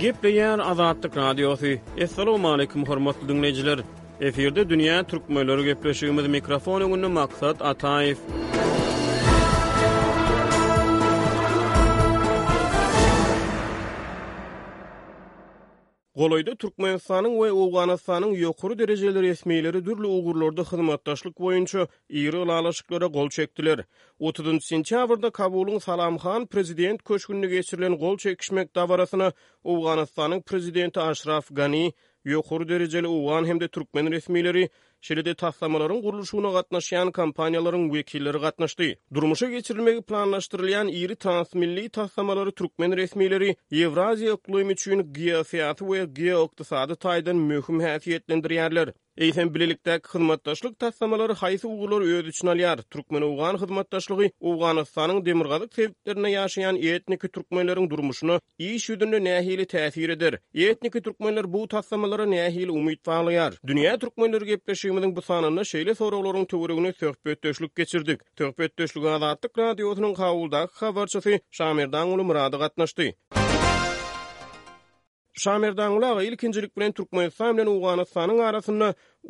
Gepleýär Azatlyk Radiosy. Assalamualaikum hormatly diňleýjiler. Efirde dünýä türkmenleri gepleşigimiz mikrofon öňünde Maksat Ataýew. Golaýda Türkmenistanyň we Owganystanyň ýokary derejeli resmileri dürli ugurlarda hyzmatdaşlyk boýunça iri ylalaşyklara gol çekdiler. Otuzynjy sentýabrda Kabulyň Salam Han prezident köşgünde geçirilen gol çekişmek dabarasyna Owganystanyň prezidenti Aşraf Gani, ýokary derejeli owgan hem-de türkmen resmileri, şeýle-de taslamalaryň gurluşygyna gatnaşýan kompaniýalaryň wekilleri gatnaşdy. Durmuşa geçirilmegi planlaşdyrylýan iri transmilli taslamalary türkmen resmileri Ýewraziýa yklymy üçin geosyýasy we geoykdysady taýdan möhüm häsiýetlendirýärler. Eýsem, bilelikdäki hyzmatdaşlyk taslamalary haýsy ugurlary öz içine alýar? Türkmen-owgan hyzmatdaşlygy Owganystanyň demirgazyk sebitlerinde ýaşaýan etniki türkmenleriň durmuşyna iş ýüzünde nähili täsir eder? Etniki türkmenler bu taslamalara nähili umyt baglaýar? Dünýä türkmenleri gepleşigimiziň bu sanynda şeýle soraglaryň töwereginde söhbetdeşlik geçirdik. Söhbetdeşlige Azatlyk Radiosynyň Kabuldaky habarçysy Şamerdanguly Myrady gatnaşdy. Şamerdanguly aga, ilkinjilik bilen Türkmenistan bilen Owganystanyň arasynda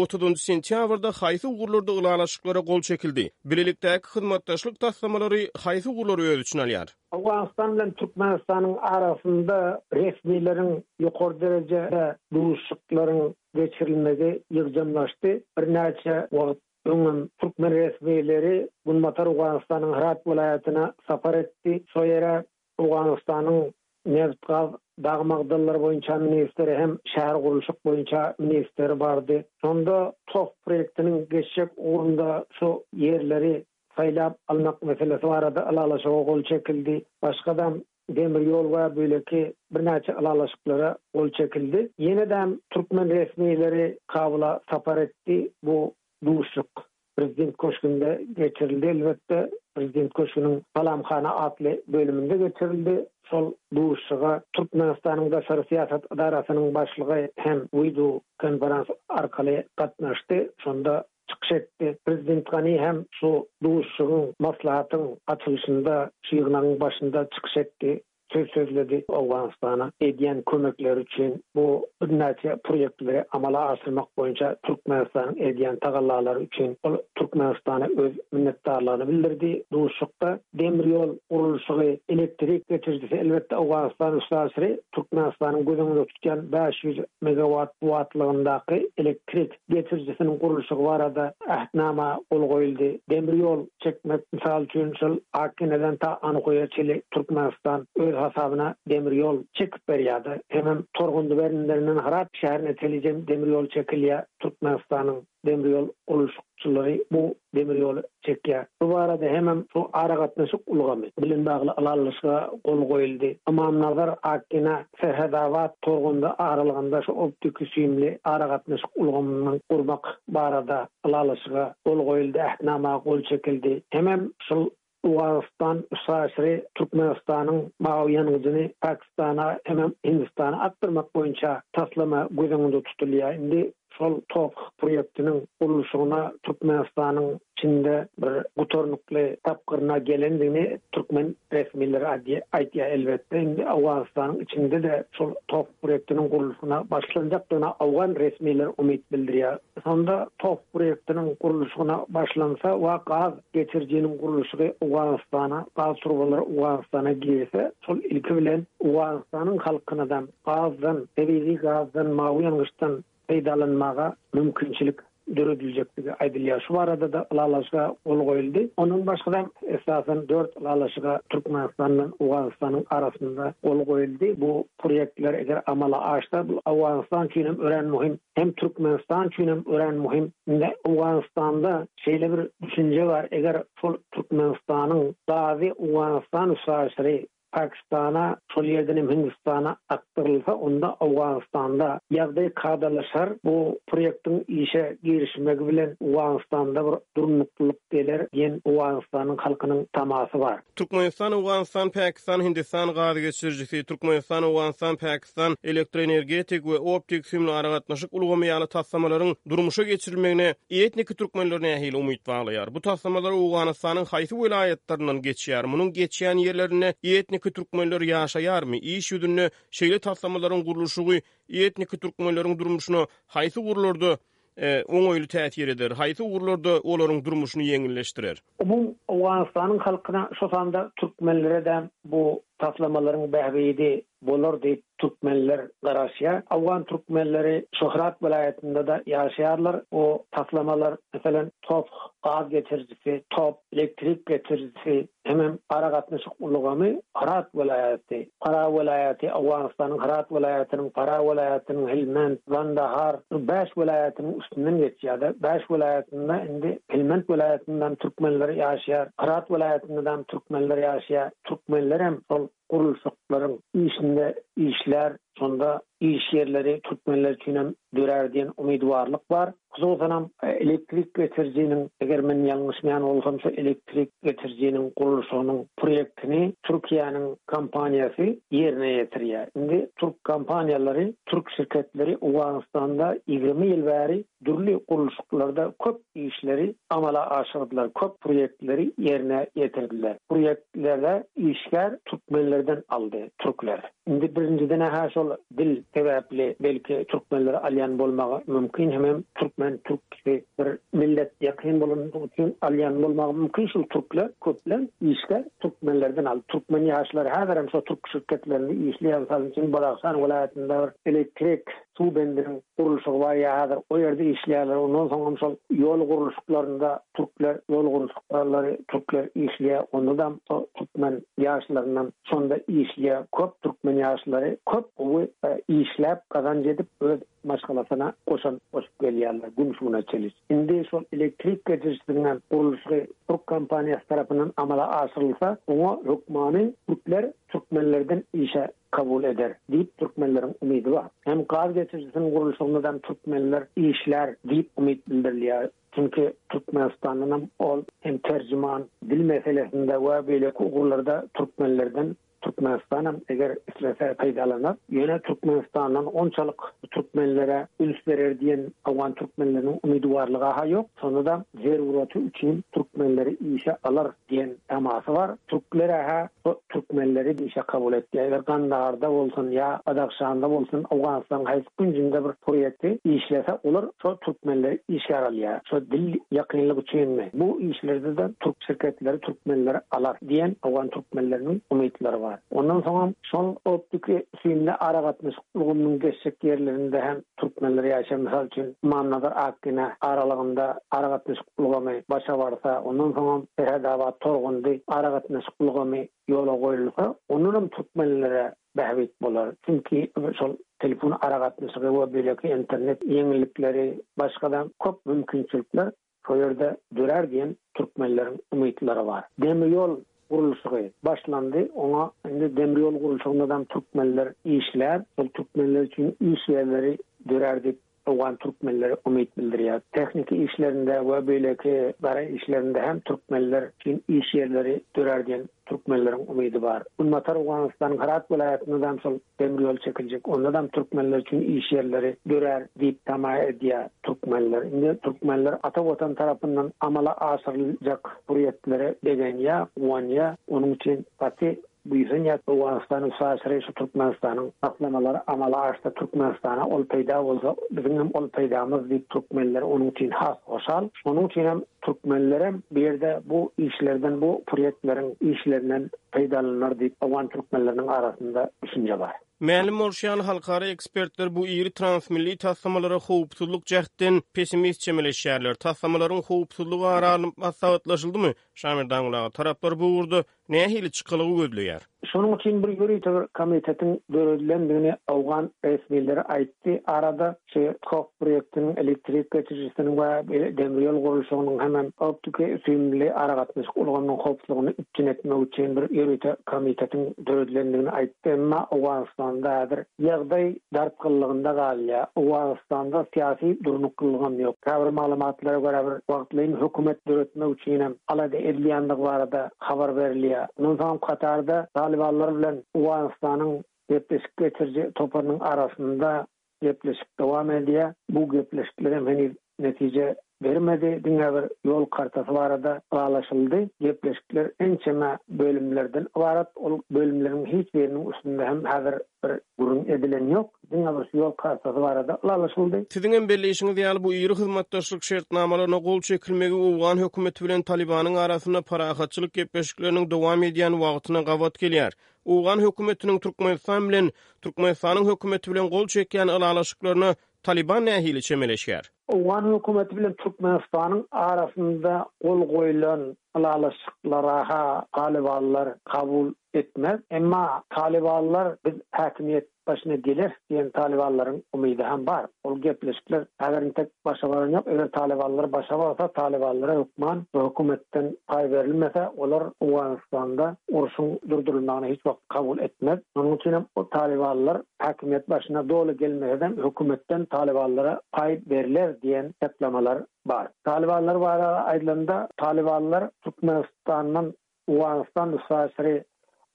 otuzynjy sentýabrda haýsy ugurlarda ylalaşyklara gol çekildi? Bilelikdäki hyzmatdaşlyk taslamalary haýsy ugurlary öz içine alýar? Owganystan bilen Türkmenistanyň arasynda resmileriň ýokary derejede duşuşyklaryň geçirilmegi ýygjamlaşdy. Birnäçe wagt öňem türkmen resmileri Günbatar Owganystanyň Hyrat welaýatyna sapar etdi. Şo ýere Owganystanyň nebit-gaz, dag magdanlary boýunça ministri hem şähergurluşyk boýunça ministri bardy. Şonda TOPH proýektiniň geçjek ugrunda şu ýerleri saýlap almak meselesi barada ylalaşyga gol çekildi. Başgadam demir ýol we beýleki birnäçe ylalaşyklara gol çekildi. Ýene-de türkmen resmileri Kabula sapar etdi. Bu duşuşyk Prezident köşgünde geçirildi. Elbetde, Prezident köşgüniň Salamhana atly bölüminde geçirildi. Şol duşuşyga Türkmenistanyň daşary syýasat edarasynyň başlygy hem wideo konferans arkaly gatnaşdy. Şonda çykyş etdi. Prezident Gani hem şu duşuşygyň, maslahatyň açylyşynda, şu ýygnagyň başynda çykyş etdi. söz sözledi. Owganystana edýän kömekleri üçin bu birnäçe proýektleri amala aşyrmak boýunça Türkmenistanyň edýän tagallalary üçin ol Türkmenistana öz minnetdarlygyny bildirdi. Duşuşykda demir ýol gurluşygy, elektrik geçirijisi, elbetde Owganystan üstaşyry Türkmenistanyň göz öňünde tutýan 500 megawat kuwwatlygyndaky elektrik geçirijisiniň gurluşygy barada Ähtnama gol goýuldy. Demir ýol çekmek, mysal üçin, şol Akgeneden ta Anhoýa çenli Türkmenistan öz hasabyna demir ýol çekip berýärdi. Hemem Torgundy berinlerinden Hyrat şäherine çenlijem demir ýol çekilýär. Türkmenistanyň demir ýol gurluşykçylary bu demir ýoly çekýär. Bu barada hemem şu aragatnaşyk ulgamy bilen bagly ylalaşyga gol goýuldy. Ymamnazar, Akgena, Serhedabat, Torgundy aralygynda şu optiki-süýümli aragatnaşyk ulgamyny gurmak barada ylalaşyga gol goýuldy, ähtnama gol çekildi. Hemem şul Owganystan üstaşyry Türkmenistanyň mawy ýangyjyny Pakistana hemem Hindistana akdyrmak boýunça taslama göz öňünde tutulýar. Indi şol TOPH proýektiniň gurluşygyna Türkmenistanyň içinde bir gutarnykly tapgyryna gelendigini türkmen resmileri aýdýar. Elbetde, indi Owganystanyň içinde-de şol TOPH proýektiniň gurluşygyna başlanjakdygyna owgan resmileri umyt bildirýär. Şonda TOPH proýektiniň gurluşygyna başlansa we gaz geçirijiniň gurluşygy Owganystana, gaz turbalary Owganystana girse, şol ilki bilen Owganystanyň halkynadam gazdan, tebigy gazdan, mawy ýangyçdan peýdalanmaga mümkinçilik dörediljekdigi aýdylýar. Şu barada-da ylalaşyga gol goýuldy. Ondan başga-da, esasan dört ylalaşyga Türkmenistan bilen Owganystanyň arasynda gol goýuldy. Bu proýektler eger amala aşsa, bu Owganystan üçin hem örän möhüm, hem Türkmenistan üçin hem örän möhüm. Indi Owganystanda şeýle bir düşünje bar, eger şol Türkmenistanyň gazy Owganystan üstaşyry Pakistana, şol ýerden hem Hindistana akdyrylsa, onda Owganystanda ýagdaý kadalaşar, bu proýektiň işe girişmegi bilen Owganystanda bir durnuklylyk geler diýen Owganystanyň halkynyň tamasy bar. Türkmenistan, Owganystan, Pakistan, Hindistan gaz geçirijisi, Türkmenistan, Owganystan, Pakistan elektroenergetik we optik süýümli aragatnaşyk ulgamy ýaly taslamalaryň durmuşa geçirilmegine etniki türkmenler nähili umyt baglaýar? Bu taslamalar Owganystanyň haýsy welaýatlaryndan geçýär? Munuň geçýän ýerlerinde etniki. etniki türkmenler ýaşaýarmy? Iş ýüzünde şeýle taslamalaryň gurluşygy etniki türkmenleriň durmuşyna haýsy ugurlarda oňaýly täsir eder, haýsy ugurlarda olaryň durmuşyny ýeňilleşdirer? Umumy Owganystanyň halkyna, şo sanda türkmenlere-de bu taslamalaryň bähbidi bolar diýip türkmenler garaşýar. Owgan türkmenleri şu Hyrat welaýatynda-da ýaşaýarlar. Bu taslamalar, meselem, TOPH gaz geçirijisi, top elektrik geçirijisi hemem aragatnaşyk ulgamy Hyrat welaýaty, Farah welaýaty, Owganystanyň Hyrat welaýatynyň, Farah welaýatynyň, Helmend, Gandahar bu bäş welaýatynyň üstünden geçýär-de. Bäş welaýatynda indi Helmend welaýatynda hem türkmenler ýaşaýar, Hyrat welaýatynda hem türkmenler ýaşaýar. Türkmenler hem şol gurluşyklaryň işinde işlär, şonda iş ýerleri türkmenler üçin hem dörär diýen umydybarlyk bar. Hususanam elektrik geçirijiniň, eger men ýalňyşmaýan bolsam, şu elektrik geçirijiniň gurluşygynyň proýektini Türkiýäniň kompaniýasy ýerine ýetirýär. Indi türk kompaniýalary, türk şirketleri Owganystanda 20 ýyl bäri dürli gurluşyklarda köp işleri amala aşyrdylar, köp proýektleri ýerine ýetirdiler. Proýektlere işgär türkmenlerden aldy, türkler. Indi birinjiden-ä şol dil sebäpli belki türkmenleri alýan bolmagy mümkin hemem türkmen türkisi bir millet ýakyn bolandygy üçin alýan bolmagy mümkin şul türkler köplenç işgär türkmenlerden aldy. Türkmen ýaşlary häzirem şo türk şirketlerinde işleýär mysal üçin Badahşan welaýatynda bir elektrik suw bendiniň gurluşygy bar ýa häzir o ýerde işleýärler ondan soňam şol ýol gurluşyklarynda türkler ýol gurluşyklary türkler işleýär ondadam şo türkmen ýaşlaryndan şonda işleýär köp türkmen ýaşlary köp gowy işläp gazanç edip öz maşgalasyna goşant goşup gelýärler gün şu güne çenli indi şol elektrik geçirijisiniňem gurluşygy türk kompaniýasy tarapyndan amala aşyrylsa oňa hökmany türkler türkmenlerden işe kabul eder diýip türkmenleriň umydy bar. Hem gaz geçirijisiniň gurluşygynda-da türkmenler işlär diýip umyt bildirilýär. Çünki Türkmenistandanam ol hem terjiman, dil meselesinde we beýleki ugurlarda türkmenlerden Türkmenistanam eger islese peýdalanar. Ýöne Türkmenistandan onçalyk türkmenlere üns berer diýen owgan türkmenleriniň umydybarlygy-ha ýok. Şonda-da zeruraty üçin türkmenleri işe alar diýen tamasy bar. Türkler-ä Bu türkmenleri işe kabul etdi. Eger Gandaharda bolsun ýa Badahşanda bolsun, Owganystanyň haýsy künjünde bir proýekti işlese, olar şo türkmenleri işgär alýar. Şo dil ýakynlyk üçinmi? Bu işlerde-de türk şirketleri türkmenleri alar diýen owgan türkmenleriniň umytlary bar. Ondan soňam şol optiki süýümli aragatnaşyk ulgamynyň geçjek ýerlerinde hem türkmenler ýaşaýar. Mysal üçin, Ymamnazar Akgine aralygynda aragatnaşyk ulgamy başa barsa, ondan soňam Serhetabat Torgundy aragatnaşyk ulgamy ýola goýulsa, ondanam türkmenlere bähbit bolar. Çünki şol telefon aragatnaşygy we beýleki internet ýeňillikleri, başga-da köp mümkinçilikler şo ýerde dörär diýen türkmenleriň umytlary bar. Demir ýol gurluşygy başlandy, oňa indi demir ýol gurluşygynda-da türkmenler işlär, şol türkmenler üçin iş ýerleri dörär diýip Owgan türkmenleri umyt bildirýär. Tehniki işlerinde we beýleki gara işlerinde hem türkmenler üçin iş ýerleri dörär diýen türkmenleriň umydy bar. Günbatar Owganystanyň Hyrat welaýatynda-dam şol demir ýol çekiljek, onda-dam türkmenler üçin iş ýerleri dörär diýip tama edýär türkmenler. Indi türkmenler ata Watan tarapyndan amala aşyryljak proýektlere begenýär, guwanýar. Onuň üçin gaty Buýsanýar Owganystanyň üstaşyry şu Türkmenistanyň taslamalary amala aşsa Türkmenistana ol peýda bolsa biziňem ol peýdamyz diýip türkmenler onuň üçin has hoşal. Şonuň üçinem türkmenlerem bu ýerde bu işlerden bu proýektleriň işlerinden peýdalanar diýip owgan türkmenleriniň arasynda düşünje bar. Mälim bolşy ýaly, halkara ekspertler bu iri transmilli taslamalara howpsuzlyk jähtden pessimist çemeleşýärler. Taslamalaryň howpsuzlygy ara alnyp maslahatlaşyldymy? Şamerdanguly aga, taraplar bu ugurda nähili çykalga gözleýär? Şonuň üçin bir ýörite bir komitetiň döredilendigini owgan resmileri aýtdy. Arada şu TOP proýektiniň, elektrik geçirijisiniň we demir ýol gurluşygynyň hemem optiki süýümli aragatnaşyk ulgamynyň howpsuzlygyny üpjün etmek üçin bir ýörite komitetiň döredilendigini aýtdy. Emma Owganystanda häzir ýagdaý dartgynlygynda galýar. Owganystanda syýasy durnuklylygam ýok. Käbir maglumatlara görä bir wagtlaýyn hökümet döretmek üçinem alada edilýändigi barada habar berilýär. Mundan soňam Katarda talybanlar bilen Owganystanyň gepleşik geçiriji toparynyň arasynda gepleşik dowam edýär. Bu gepleşiklerem heniz netije. bermedi, diňe bir ýol kartasy barada ylalaşyldy. Gepleşikler ençeme bölümlerden ybarat, ol bölümleriň hiç biriniň üstünde hem häzir bir gürrüň edilen ýok. Diňe bir şu ýol kartasy barada ylalaşyldy. Siziň hem belleýşiňiz ýaly, bu iri hyzmatdaşlyk şertnamalaryna gol çekilmegi owgan hökümeti bilen Talybanyň arasynda parahatçylyk gepleşikleriniň dowam edýän wagtyna gabat gelýär. Owgan hökümetiniň Türkmenistan bilen Türkmenistanyň hökümeti bilen gol çekýän ylalaşyklaryna Talyban nähili çemeleşýär? Owgan hökümeti bilen Türkmenistanyň arasynda gol goýlan ylalaşyklara-ha talybanlar kabul etmez. Emma talybanlar biz häkimiýet başyna geleris diýen talybanlaryň umydy hem bar. Ol gepleşikler häzir entek başa baran ýok. Eger talybanlar başa barsa, talybanlara hökman bu hökümetden paý berilmese, olar Owganystanda urşuň durdurylmagyny hiç wagt kabul etmez. Şonuň üçin hem o talybanlar häkimiýet başyna doly gelmese-de hökümetden talybanlara paý berler diýen çaklamalar bar. Talybanlar barada aýdylanda, talybanlar Türkmenistandan Owganystan üstaşyry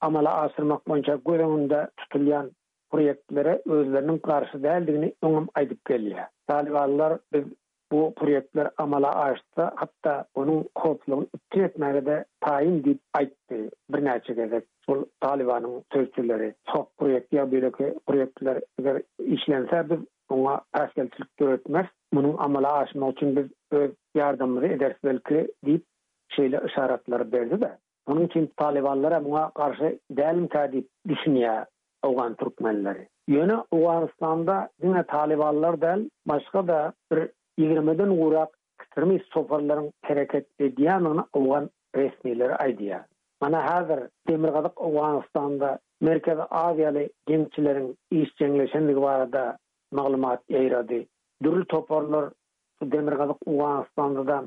amala aşyrmak boýunça göz öňünde tutulýan proýektlere özleriniň garşy däldigini öňem aýdyp gelýär. Talybanlar biz bu proýektler amala aşsa, hatda onuň howpsuzlygyny üpjün etmäge-de taýyn diýip aýtdy birnäçe gezek şol Talybanyň sözçüleri. Sok proýekti ýa beýleki proýektler eger işlense biz oňa päsgelçilik döretmeris, munuň amala aşmagy üçin biz öz ýardamymyzy ederis belki diýip şeýle yşaratlary berdi-de. Şonuň üçin talybanlar-a muňa garşy dälmikä diýip düşünýär owgan türkmenleri. Ýöne Owganystanda diňe talybanlar däl, başga-da bir ýigrimiden gowrak ekstremist toparlaryň hereket edýändigini owgan resmileri aýdýar. Mana häzir Demirgazyk Owganystanda Merkezi Aziýaly jeňçileriň işjeňleşendigi barada maglumat ýaýrady. Dürli toparlar şu Demirgazyk Owganystanda-da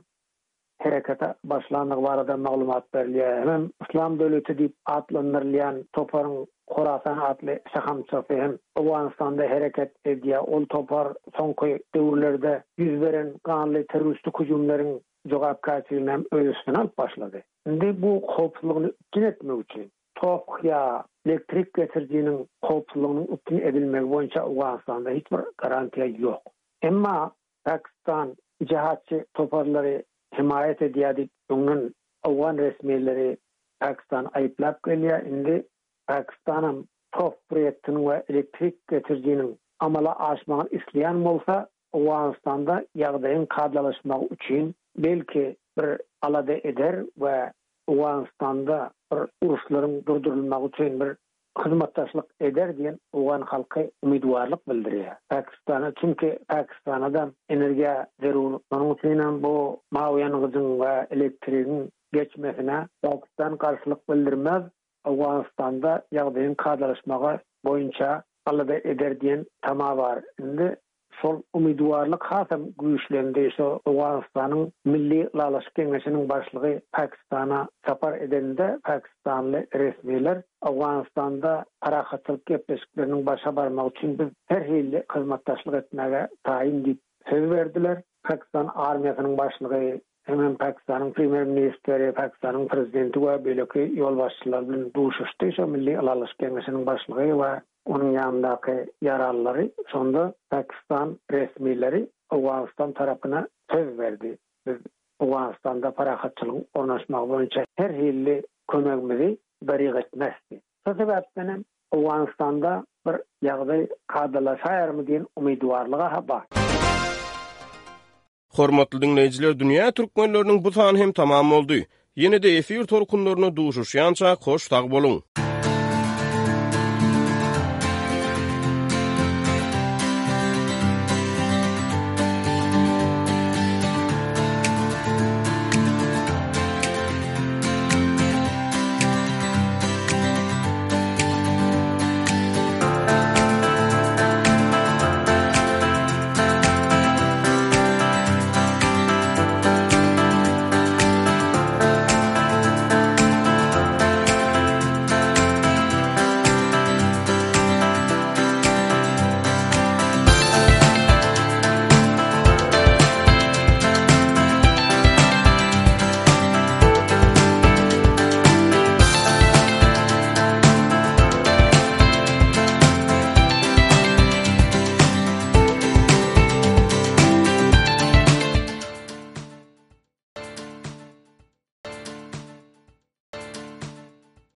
herekete başlandygy barada maglumat berilýär. Hemem Yslam döwleti diýip atlandyrylýan toparyň Horasan atly şahamçasy hem Owganystanda hereket edýär. Ol topar soňky döwürlerde ýüz beren ganly terroristik hüjümleriň jogapkärçiligini hem öz üstüne alyp başlady. Indi bu howpsuzlygyny üpjün etmek üçin tok ýa elektrik geçirijiniň howpsuzlygynyň üpjün edilmegi boýunça Owganystanda hiç bir garantiýa ýok. Emma Pakistan jihatçy toparlary hemaýat edýär diýip öňden owgan resmileri Pakistany aýyplap gelýär. Indi Pakistanam TOP proýektiniň we elektrik geçirijiniň amala aşmagyny isleýän bolsa, Owganystanda ýagdaýyň kadalaşmagy üçin belki bir alada eder we Owganystanda bir uruşlaryň durdurylmagy üçin bir hyzmatdaşlyk eder diýen owgan halky umydwarlyk bildirýär Pakistana, çünki Pakistana-da energiýa zerur. Şonuň üçinem bu mawy ýangyjyň we elektrigiň geçmesine Pakistan garşylyk bildirmez, Owganystanda ýagdaýyň kadalaşmagy boýunça alada eder diýen tama bar. Indi Şol umydywarlyk hasam güýçlendi. Şo Owganystanyň Milli Ylalaşyk Geňeşiniň başlygy Pakistana sapar edende pakistanly resmiler Owganystanda parahatçylyk gepleşikleriniň başa barmagy üçin biz her hili hyzmatdaşlyk etmäge taýyn diýip söz berdiler. Pakistan armiýasynyň başlygy hemem Pakistanyň premýer-ministri, Pakistanyň prezidenti we beýleki ýolbaşçylar bilen duşuşdy. Şo Milli Ylalaşyk Geňeşiniň başlygy we onuň ýanyndaky ýaralylary şonda Pakistan resmileri Owganystan tarapyna söz berdi, biz Owganystanda parahatçylygyň ornaşmagy boýunça her hilli kömegimizi daryg etmeris diýip. Şo sebäpden hem Owganystanda bir ýagdaý kadalaşaýarmy diýen umydywarlyga-ha bar. Hormatly diňleýjiler dünýä türkmenleriniň bu sany hem tamam boldy. Ýene-de efir tolkunlarynda duşuşýançak hoş sag boluň.